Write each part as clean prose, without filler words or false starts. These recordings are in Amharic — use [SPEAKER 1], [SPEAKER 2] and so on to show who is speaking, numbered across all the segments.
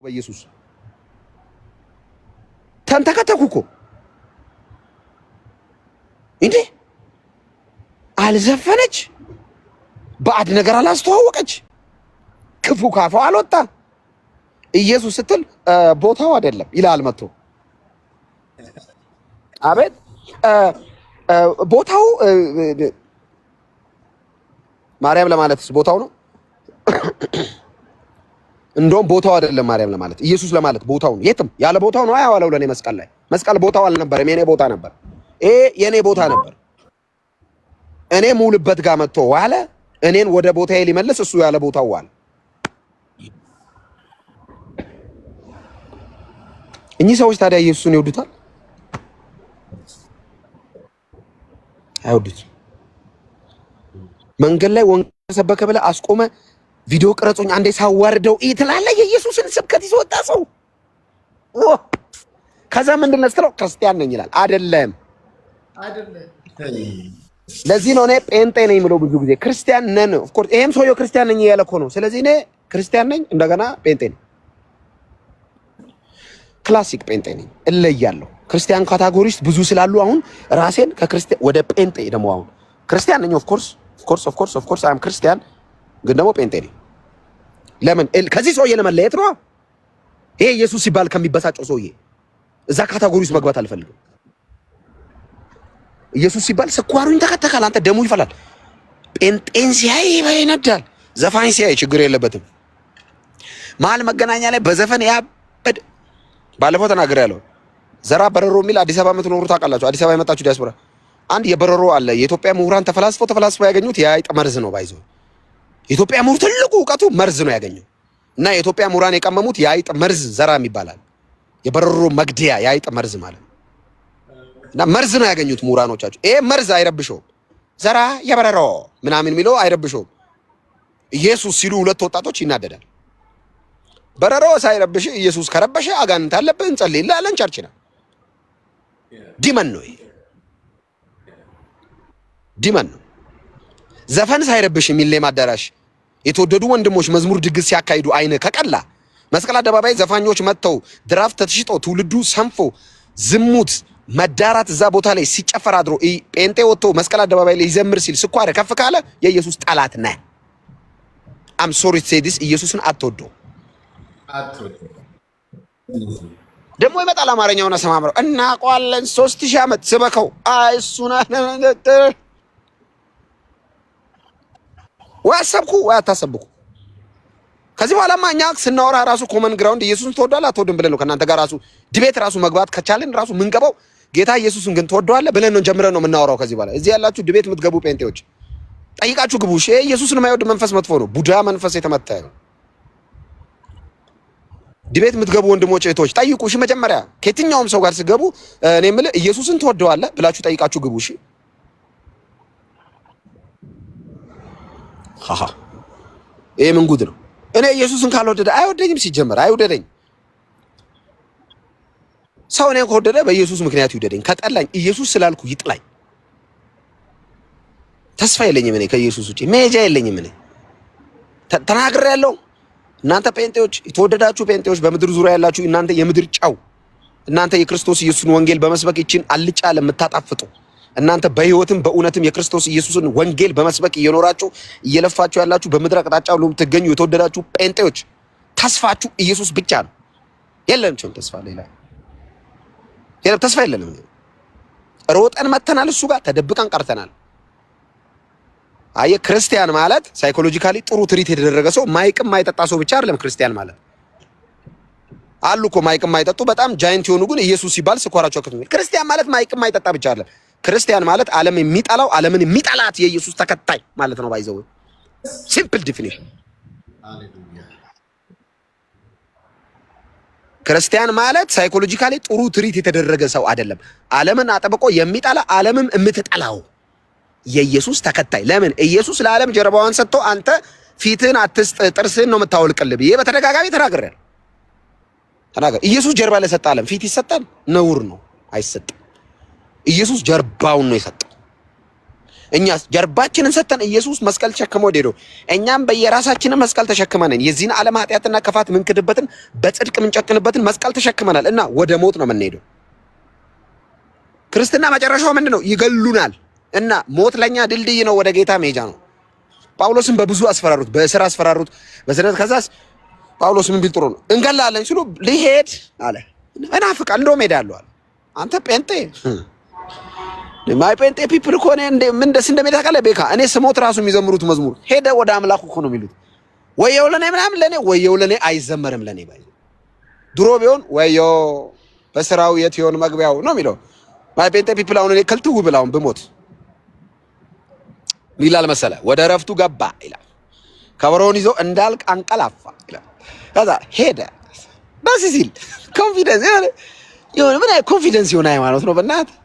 [SPEAKER 1] በኢየሱስ ተንተከተኩ እኮ እንዴ! አልዘፈነች፣ ባዕድ ነገር አላስተዋወቀች፣ ክፉ ካፏ አልወጣ። ኢየሱስ ስትል ቦታው አይደለም ይላል መጥቶ። አቤት ቦታው ማርያም ለማለትስ ቦታው ነው። እንደውም ቦታው አይደለም ማርያም ለማለት ኢየሱስ ለማለት ቦታው ነው። የትም ያለ ቦታው ነው አያዋለው። ለኔ መስቀል ላይ መስቀል ቦታው አልነበረም፣ የኔ ቦታ ነበር። ይሄ የኔ ቦታ ነበር። እኔ ሙልበት ጋር መጥቶ ዋለ። እኔን ወደ ቦታዬ ሊመልስ እሱ ያለ ቦታው ዋለ። እኚህ ሰዎች ታዲያ ኢየሱስን ይወዱታል? አይወዱትም። መንገድ ላይ ወንጌል ሰበከ ብለህ አስቆመ ቪዲዮ ቅረጹኝ አንዴ ሳዋርደው ትላለህ። የኢየሱስን ስብከት ይዞ ወጣ ሰው። ከዛ ምንድን ነው ስትለው ክርስቲያን ነኝ ይላል። አይደለም። ለዚህ ነው እኔ ጴንጤ ነኝ የምለው ብዙ ጊዜ ክርስቲያን ነን። Of course ይሄም ሰውየው ክርስቲያን ነኝ እያለ እኮ ነው። ስለዚህ እኔ ክርስቲያን ነኝ፣ እንደገና ጴንጤ ነኝ። Classic ጴንጤ ነኝ፣ እለያለሁ። ክርስቲያን category ውስጥ ብዙ ስላሉ አሁን ራሴን ከክርስቲያን ወደ ጴንጤ ደግሞ አሁን ክርስቲያን ነኝ። Of course, of course, of course, of course I'm ክርስቲያን፣ ግን ደግሞ ጴንጤ ነኝ። ለምን ከዚህ ሰውዬ ለመለየት ነው። ይሄ ኢየሱስ ሲባል ከሚበሳጨው ሰውዬ እዛ category ውስጥ መግባት አልፈልግም። ኢየሱስ ሲባል ስኳሩን ይንተከተካል፣ አንተ ደሙ ይፈላል። ጴንጤን ሲያይ ይነዳል። ዘፋኝ ሲያይ ችግር የለበትም። መሀል መገናኛ ላይ በዘፈን ያበድ ባለፈው ተናግሬያለሁ። ዘራ በረሮ የሚል አዲስ አበባ የምትኖሩ ታውቃላችሁ። አዲስ አበባ የመጣችሁ ዲያስፖራ አንድ የበረሮ አለ። የኢትዮጵያ ምሁራን ተፈላስፈው ተፈላስፈው ያገኙት የአይጥ መርዝ ነው። By the way የኢትዮጵያ ምሁር ትልቁ እውቀቱ መርዝ ነው ያገኘው እና የኢትዮጵያ ምሁራን የቀመሙት የአይጥ መርዝ ዘራም ይባላል። የበረሮ መግደያ የአይጥ መርዝ ማለት ነው። እና መርዝ ነው ያገኙት ምሁራኖቻቸው። ይሄ መርዝ አይረብሸውም። ዘራ የበረሮ ምናምን የሚለው አይረብሸውም። ኢየሱስ ሲሉ ሁለት ወጣቶች ይናደዳል። በረሮ ሳይረብሽ ኢየሱስ ከረበሸ አጋንንት አለብህ፣ እንጸልይልሃለን። Church ነው፣ demon ነው፣ ይሄ demon ነው። ዘፈን ሳይረብሽ ሚሌኒየም አዳራሽ የተወደዱ ወንድሞች መዝሙር ድግስ ሲያካሂዱ አይን ከቀላ መስቀል አደባባይ ዘፋኞች መጥተው ድራፍት ተሽጦ ትውልዱ ሰንፎ ዝሙት መዳራት እዛ ቦታ ላይ ሲጨፈር አድሮ ጴንጤ ወጥቶ መስቀል አደባባይ ላይ ይዘምር ሲል ስኳር ከፍ ካለ የኢየሱስ ጠላት ነህ። I'm sorry to say this፣ ኢየሱስን አትወደው። ደግሞ ይመጣል አማርኛውን አሰማምረው እናውቀዋለን። 3000 ዓመት ስበከው። አይ እሱን ወይ አሰብኩ ወይ አታሰብኩ። ከዚህ በኋላማ እኛ ስናወራ ራሱ common ground ኢየሱስን ትወደዋለህ አትወድም ብለን ነው ከእናንተ ጋር ራሱ debate ራሱ መግባት ከቻልን ራሱ ምንገባው ጌታ ኢየሱስን ግን ትወደዋለህ ብለን ነው ጀምረን ነው የምናወራው። ከዚህ በኋላ እዚህ ያላችሁ debate የምትገቡ ጴንጤዎች ጠይቃችሁ ግቡ። እሺ ኢየሱስን የማይወድ መንፈስ መጥፎ ነው። ቡዳ መንፈስ የተመታ ነው። Debate የምትገቡ ወንድሞች እህቶች ጠይቁ። እሺ መጀመሪያ ከየትኛውም ሰው ጋር ስገቡ እኔ የምልህ ኢየሱስን ትወደዋለህ ብላችሁ ጠይቃችሁ ግቡ። እሺ ሃሃ ይሄ ምን ጉድ ነው? እኔ ኢየሱስን ካልወደደ አይወደኝም። ሲጀመር አይውደደኝ። ሰው እኔን ከወደደ በኢየሱስ ምክንያት ይውደደኝ፣ ከጠላኝ ኢየሱስ ስላልኩ ይጥላኝ። ተስፋ የለኝም እኔ ከኢየሱስ ውጪ መሄጃ የለኝም። እኔ ተናግሬያለሁ። እናንተ ጴንጤዎች፣ የተወደዳችሁ ጴንጤዎች፣ በምድር ዙሪያ ያላችሁ እናንተ የምድር ጨው፣ እናንተ የክርስቶስ ኢየሱስን ወንጌል በመስበክ ይችን አልጫ ለምታጣፍጡ እናንተ በሕይወትም በእውነትም የክርስቶስ ኢየሱስን ወንጌል በመስበክ እየኖራችሁ እየለፋችሁ ያላችሁ በምድር አቅጣጫ ሁሉ የምትገኙ የተወደዳችሁ ጴንጤዎች ተስፋችሁ ኢየሱስ ብቻ ነው። የለንም ተስፋ ሌላ የለም፣ ተስፋ የለንም። ሮጠን መተናል፣ እሱ ጋር ተደብቀን ቀርተናል። አየህ፣ ክርስቲያን ማለት psychologically ጥሩ treat የተደረገ ሰው ማይቅም ማይጠጣ ሰው ብቻ አይደለም። ክርስቲያን ማለት አሉ እኮ ማይቅም ማይጠጡ በጣም giant የሆኑ ግን ኢየሱስ ሲባል ስኳራቸው ከፍ የሚል። ክርስቲያን ማለት ማይቅም ማይጠጣ ብቻ አይደለም። ክርስቲያን ማለት ዓለም የሚጠላው ዓለምን የሚጠላት የኢየሱስ ተከታይ ማለት ነው። By the way simple definition። ክርስቲያን ማለት psychologically ጥሩ treat የተደረገ ሰው አይደለም። ዓለምን አጥብቆ የሚጠላ ዓለምም የምትጠላው የኢየሱስ ተከታይ። ለምን ኢየሱስ ለዓለም ጀርባዋን ሰጥቶ አንተ ፊትህን አትስጥ ጥርስህን ነው የምታወልቅልህ ብዬ በተደጋጋሚ ተናግሬያለሁ። ተናገር። ኢየሱስ ጀርባ ለሰጠ ዓለም ፊት ይሰጣል? ነውር ነው፣ አይሰጥም። ኢየሱስ ጀርባውን ነው የሰጠው። እኛ ጀርባችንን ሰጥተን ኢየሱስ መስቀል ተሸክሞ ሄዶ እኛም በየራሳችንን መስቀል ተሸክመናል። የዚህን ዓለም ኃጢአትና ክፋት ምንክድበትን በጽድቅ ምንጨክንበትን መስቀል ተሸክመናል እና ወደ ሞት ነው የምንሄደው። ክርስትና መጨረሻው ምንድን ነው? ይገሉናል። እና ሞት ለኛ ድልድይ ነው፣ ወደ ጌታ መሄጃ ነው። ጳውሎስን በብዙ አስፈራሩት፣ በእስር አስፈራሩት፣ በስደት። ከዛስ ጳውሎስ ምን ቢል ጥሩ ነው? እንገላለን ሲሉ ልሄድ አለ። እናፍቃል፣ እንደውም ሄዳለሁ አለ። አንተ ጴንጤ፣ my ጴንጤ people እኮ እኔ ምን ደስ እንደሚል ታውቃለህ? ቤካ፣ እኔ ስሞት ራሱ የሚዘምሩት መዝሙር ሄደ ወደ አምላኩ እኮ ነው የሚሉት። ወየው ለኔ ምናምን፣ ለኔ ወየው ለኔ አይዘመርም። ለኔ ባይ ድሮ ቢሆን ወዮ በስራው የት ይሆን መግቢያው ነው የሚለው። My ጴንጤ people፣ አሁን እኔ ከልትው ብል፣ አሁን ብሞት ይላል መሰለ፣ ወደ እረፍቱ ገባ ይላል። ከበሮውን ይዞ እንዳልቅ አንቀላፋ ይላል። ከዛ ሄደ። ደስ ሲል confidence የሆነ ምን confidence የሆነ ሃይማኖት ነው። በእናትህ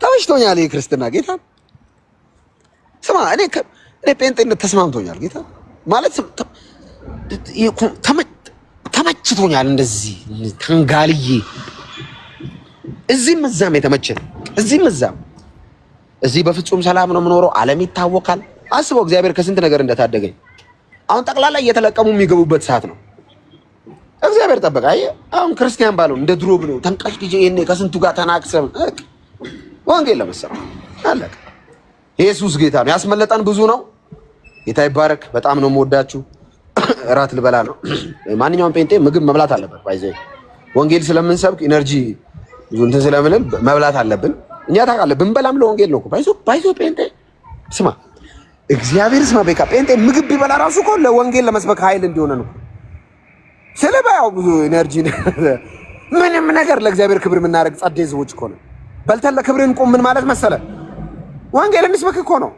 [SPEAKER 1] ተመችቶኛል። ይህ ክርስትና፣ ጌታ ስማ፣ እኔ ጴንጤነት ተስማምቶኛል። ጌታ ማለት ተመችቶኛል። እንደዚህ ተንጋልዬ እዚህም እዛም የተመቸን፣ እዚህም እዛም፣ እዚህ በፍጹም ሰላም ነው የምኖረው። ዓለም ይታወቃል። አስበው እግዚአብሔር ከስንት ነገር እንደታደገኝ። አሁን ጠቅላላ እየተለቀሙ የሚገቡበት ሰዓት ነው። እግዚአብሔር ጠበቀ። አየህ፣ አሁን ክርስቲያን ባለው እንደ ድሮ ብሎ ተንቀሽቅዤ ይሄኔ ከስንቱ ጋር ተናቅሰም ወንጌል ለመሰራት አለቀ። ኢየሱስ ጌታ ነው። ያስመለጠን ብዙ ነው። ጌታ ይባረክ። በጣም ነው የምወዳችሁ። እራት ልበላ ነው። ማንኛውም ጴንጤ ምግብ መብላት አለበት። By the way ወንጌል ስለምንሰብክ energy ብዙ እንትን ስለምንል መብላት አለብን። እኛ ታውቃለህ ብንበላም ለወንጌል ነው እኮ። By the way ጴንጤ ስማ፣ እግዚአብሔር ስማ፣ ቤካ፣ ጴንጤ ምግብ ቢበላ ራሱ እኮ ለወንጌል ለመስበክ ኃይል እንዲሆነ ነው። ስለ ያው ብዙ energy ምንም ነገር ለእግዚአብሔር ክብር የምናደርግ ጸዴ ህዝቦች እኮ ነው። በልተን ለክብር እንቁም ምን ማለት መሰለ? ወንጌል እንስበክ እኮ ነው።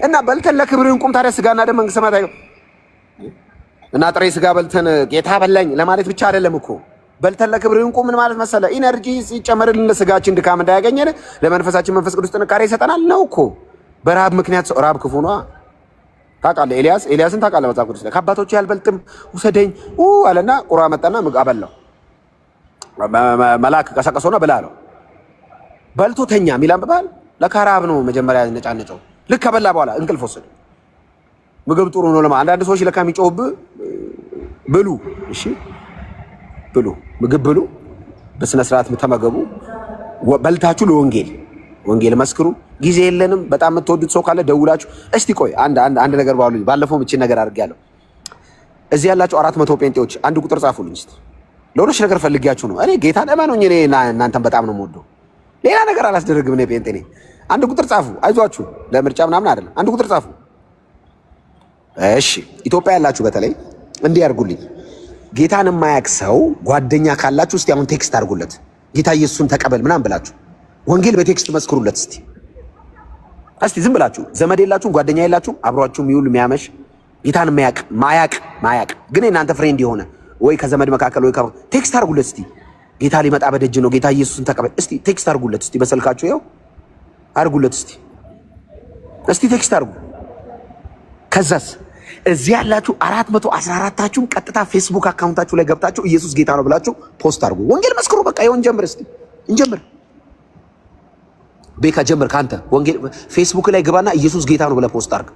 [SPEAKER 1] እና በልተን ለክብር እንቁም። ታዲያ ስጋና ደም መንግስተ ሰማያት እና ጥሬ ስጋ በልተን ጌታ በላኝ ለማለት ብቻ አይደለም እኮ። በልተን ለክብር እንቁም ምን ማለት መሰለ? Energy ሲጨመርልን ለስጋችን ድካም እንዳያገኘን ለመንፈሳችን መንፈስ ቅዱስ ጥንካሬ ይሰጠናል ነው እኮ። በረሃብ ምክንያት ሰው፣ ረሃብ ክፉ ነዋ። ታውቃለህ፣ ኤልያስን ታውቃለህ? መጽሐፍ ቅዱስ ላይ ከአባቶቼ አልበልጥም ውሰደኝ አለና ቁራ መጣና ምግብ አበላው። መልአክ ቀሰቀሰውና ብላ አለው። በልቶ ተኛ ሚል አንብበሃል? ለካ ረሃብ ነው መጀመሪያ ነጫነጨው። ልክ ከበላ በኋላ እንቅልፍ ወሰደ። ምግብ ጥሩ ነው። ለማ አንዳንድ ሰዎች ለካ የሚጮሁብህ ብሉ፣ እሺ ብሉ፣ ምግብ ብሉ፣ በስነ ስርዓት ተመገቡ። በልታችሁ ለወንጌል ወንጌል መስክሩ። ጊዜ የለንም። በጣም የምትወዱት ሰው ካለ ደውላችሁ እስቲ ቆይ አንድ አንድ አንድ ነገር ባሉ፣ ባለፈው እቺን ነገር አድርጌያለሁ። እዚህ ያላችሁ 400 ጴንጤዎች አንድ ቁጥር ጻፉልኝ እስቲ። ለሆነች ነገር ፈልጊያችሁ ነው። እኔ ጌታን እመኑኝ፣ እኔ እናንተን በጣም ነው የምወደው። ሌላ ነገር አላስደርግም። እኔ ጴንጤ ነኝ። አንድ ቁጥር ጻፉ። አይዟችሁ፣ ለምርጫ ምናምን አይደለም። አንድ ቁጥር ጻፉ። እሺ፣ ኢትዮጵያ ያላችሁ በተለይ እንዲህ አድርጉልኝ። ጌታን የማያውቅ ሰው ጓደኛ ካላችሁ እስቲ አሁን text አድርጉለት። ጌታ ኢየሱስን ተቀበል ምናምን ብላችሁ ወንጌል በ text መስክሩለት። እስቲ ዝም ብላችሁ ዘመድ የላችሁም፣ ጓደኛ የላችሁም፣ አብሯችሁ የሚውል የሚያመሽ ጌታን የማያውቅ ማያውቅ ማያውቅ ግን የእናንተ friend የሆነ ወይ ከዘመድ መካከል ወይ text አድርጉለት እስቲ። ጌታ ሊመጣ በደጅ ነው፣ ጌታ ኢየሱስን ተቀበል። እስቲ text አድርጉለት እስቲ፣ በስልካችሁ ይኸው አድርጉለት እስቲ፣ እስቲ text አድርጉ። ከዛስ እዚህ ያላችሁ 414ታችሁም ቀጥታ ፌስቡክ account ኣችሁ ላይ ገብታችሁ ኢየሱስ ጌታ ነው ብላችሁ post አድርጉ። ወንጌል መስክሩ። በቃ ይኸው እንጀምር፣ እስቲ እንጀምር። ቤካ ጀምር ከአንተ፣ ወንጌል ፌስቡክ ላይ ግባና ኢየሱስ ጌታ ነው ብለህ post አድርግ።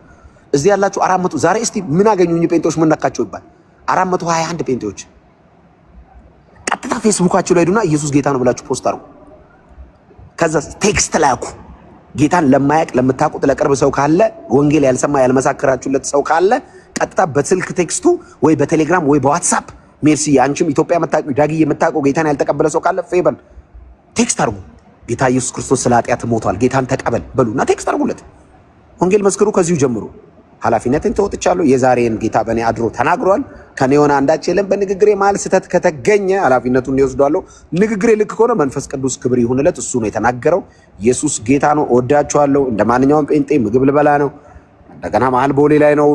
[SPEAKER 1] እዚህ ያላችሁ 400 ዛሬ እስቲ ምን አገኙኝ ጴንጤዎች ምን ነካቸው ይባል። 421 ጴንጤዎች ቀጥታ ፌስቡካችሁ ላይ ሄዱና ኢየሱስ ጌታ ነው ብላችሁ post አድርጉ። ከዛ text ላኩ። ጌታን ለማያቅ ለምታውቁት ለቅርብ ሰው ካለ፣ ወንጌል ያልሰማ ያልመሳከራችሁለት ሰው ካለ ቀጥታ በስልክ text ኡ ወይ በቴሌግራም ወይ በዋትሳፕ፣ ሜርሲ አንቺም ኢትዮጵያ የምታውቂው፣ ዳጊ የምታውቀው ጌታን ያልተቀበለ ሰው ካለ ፌቨን text አድርጉ። ጌታ ኢየሱስ ክርስቶስ ስለ ኃጢአት ሞቷል፣ ጌታን ተቀበል በሉና text አድርጉለት። ወንጌል መስክሩ። ከዚሁ ጀምሩ። ኃላፊነትን ተወጥቻለሁ። የዛሬን ጌታ በእኔ አድሮ ተናግሯል። ከኔ የሆነ አንዳች የለም። በንግግሬ መሀል ስህተት ከተገኘ ኃላፊነቱን እወስዳለሁ። ንግግሬ ልክ ከሆነ መንፈስ ቅዱስ ክብር ይሁንለት። እሱ ነው የተናገረው። ኢየሱስ ጌታ ነው። እወዳችኋለሁ። እንደ ማንኛውም ጴንጤ ምግብ ልበላ ነው። እንደገና መሀል ቦሌ ላይ ነው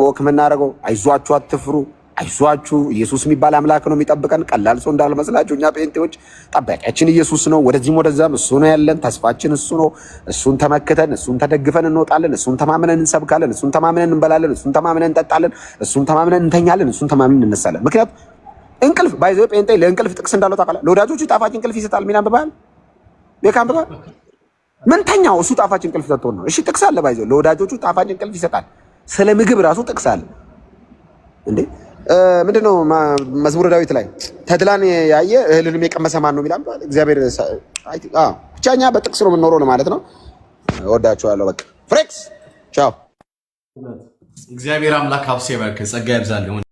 [SPEAKER 1] walk የምናደርገው። አይዟችሁ፣ አትፍሩ። አይዟችሁ፣ ኢየሱስ የሚባል አምላክ ነው የሚጠብቀን። ቀላል ሰው እንዳልመስላችሁ። እኛ ጴንጤዎች ጠባቂያችን ኢየሱስ ነው። ወደዚህም ወደዛም እሱ ነው ያለን። ተስፋችን እሱ ነው። እሱን ተመክተን እሱን ተደግፈን እንወጣለን። እሱን ተማምነን እንሰብካለን። እሱን ተማምነን እንበላለን። እሱን ተማምነን እንጠጣለን። እሱን ተማምነን እንተኛለን። እሱን ተማምነን እንነሳለን። ምክንያቱም እንቅልፍ by the way ጴንጤ ለእንቅልፍ ጥቅስ እንዳለው ታውቃለህ። ለወዳጆቹ ጣፋጭ እንቅልፍ ይሰጣል። ሚል አንብበሃል? ቤካ አንብበሃል? ምን ተኛው? እሱ ጣፋጭ እንቅልፍ ሰጥቶን ነው። እሺ ጥቅስ አለ፣ by the way ለወዳጆቹ ጣፋጭ እንቅልፍ ይሰጣል። ስለ ምግብ ራሱ ጥቅስ አለ እንዴ። ምንድነው መዝሙረ ዳዊት ላይ ተድላን ያየ እህልንም የቀመሰ ማን ነው የሚላል እግዚአብሔር። ብቻ እኛ በጥቅስ ነው የምንኖረው ማለት ነው። እወዳችኋለሁ። በቃ ፍሬክስ ቻው።
[SPEAKER 2] እግዚአብሔር አምላክ ሀብሴ ይባርክ፣ ጸጋ ይብዛልህ።